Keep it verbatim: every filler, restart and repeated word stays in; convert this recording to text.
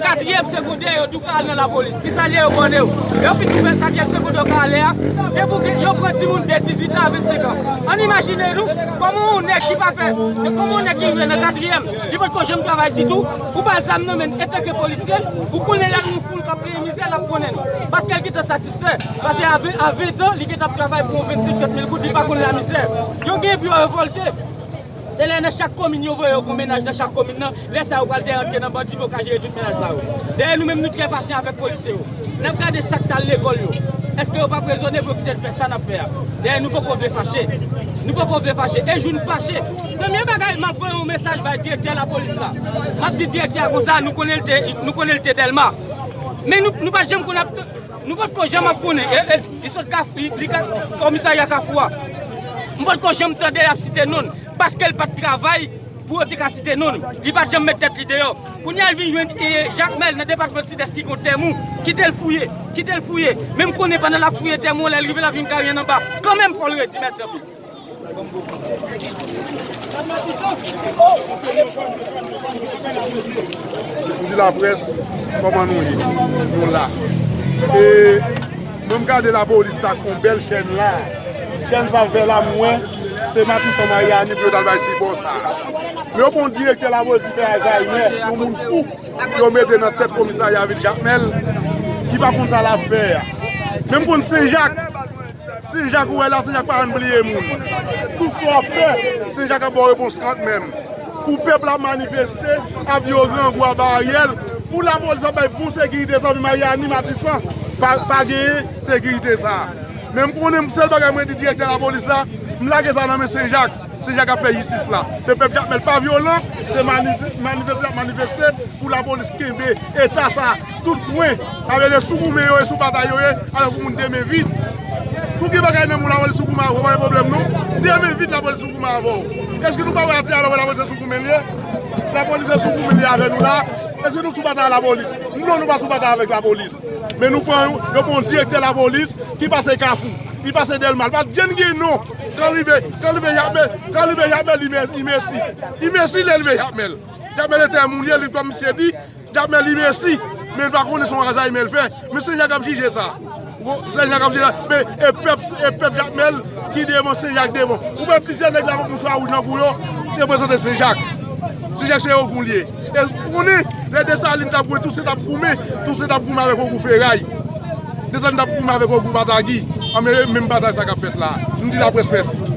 Katriyèm segondè yo tou ka al nan lapolis. Kisa l ye yo konnen yo? Yo fin ouvè katriyèm segondè yo ka ale a. Depi w gen, yo pran timoun de dizuit an a vennsenk an. Ann imajine nou, kòman yon nèg ki pa fè, kòman yon nèg ki rive nan katriyèm, li potko janm travay ditou, ou ba l zam nan men, antanke polisye, ou konnen lè nou foul k ap plenyen mizè, l ap konnen nou. Paske l gentan satisfè. Paske a ven, a ven tan, li gentan ap travay pou yon vennsenk, trant mil goud, li pa konn lamizè. Yo gen pou yo revòlte. Se lè nan chak komin yo voye yo gon mennaj nan chak komin nan, lè sa yo pral derantre nan bandi pou yo ka jere tout mennaj sa yo. Dayè nou menm nou trè pasyan avèk polisye yo. N ap gade sa k t al lekòl yo. Èske yo p ap rezone pou yo kite n fè sa n ap fè a? Dayè nou poko vle fache. Nou poko vle fache. E jou n fache, premye bagay m ap voye yon mesaj bay direktè lapolis la. M ap di direktè a konsa, nou konnen l te, nou konnen l te Dèlma. Men nou, nou pa t janm konn ap, nou potko janm ap konnen. E, e, li sot Kaf-, li, li ka, komisarya Kafou a. M potko janm tande y ap site non l. Paske l pa t travay pou yo te ka site non l. Li pa t janm met tèt li deyò. Kounye a l vin jwenn, e, Jakmèl nan depatman Sidès ki gon tèmou. Kite l fouye. Kite l fouye. Men m konnen pandan l ap fouye tèmou an, lè l rive l ap jwenn karyen anba. Kanmenm fò l redi. Mèsi anpil. M di laprès, kòman nou ye? Nou la. E mwen m gade lapolis la k fè yon bèl chèn la. Chèn sa fè la mwen, se Matisan Maryani pou yo t al bay sipò sa. Men yo gon direktè lapolis ki fè Alzheimer, yon moun fou, yo mete nan tèt komisarya vil Jakmèl, ki pa konn sa l ap fè a. Men m konn Senjak. Senjak ou wè la, Senjak pa janm bliye moun. Tout sa w ap fè, Senjak ap ba w repons kanmenm. Pou pèp la ap manifeste, ap yo grangou ap ba Ariel, pou lapolis ap bay bon sekirite, zanmi Maryani, Matisan, pa, pa genyen sekirite sa. Men m konnen m sèl bagay mwen di direktè lapolis la, m lage sa nan men Senjak. Senjak ap fè jistis la. Men pèp Jakmèl pa vyolan, se manif-, manifeste y ap manifeste pou lapolis kenbe eta sa tout kwen. Sa vle di sou goumen yo ye, sou batay yo ye, alò pou moun de men vid. Si w gen bagay nan men w, lapolis sou goumen avè w, pa gen pwoblèm non. De men vid, lapolis sou goumen avè w. Èske nou pa wè atè a, lapolis sou goumen l ye? Lapolis sou goumen l ye avè nou la. Èske nou sou batay lapolis? Non, nou pa sou batay avèk lapolis. Men nou pran, yo pran yon direktè lapolis ki pase Kafou, li pase Dèlma, li pa t janm gen non. Kan l rive, kan l rive Jakmèl, kan l rive Jakmèl, li mè-, li mèsi. Li mèsi lè l rive Jakmèl. Jakmèl e tèmou l ye, li kòm misye di, Jakmèl li mèsi. Men l pa konnen se yon Alzheimer l fè. Men Senjak ap jije sa. Ou kon-, Senjak ap jije sa. Men e pèp, e pèp Jakmèl ki devan, Senjak devan. Ou wè plizyè nèg la avèk mouchwa wouj nan kou yo, se reprezante Senjak. Senjak se Ogou l ye. E ou konnen, lè Desalin t ap goumen, Tousen t ap goumen, Tousen t ap goumen avèk Ogou Feray. Desalin t ap goumen avèk Ogou Patagi. Anben, menm batay sa k ap fèt la. M di laprès mèsi.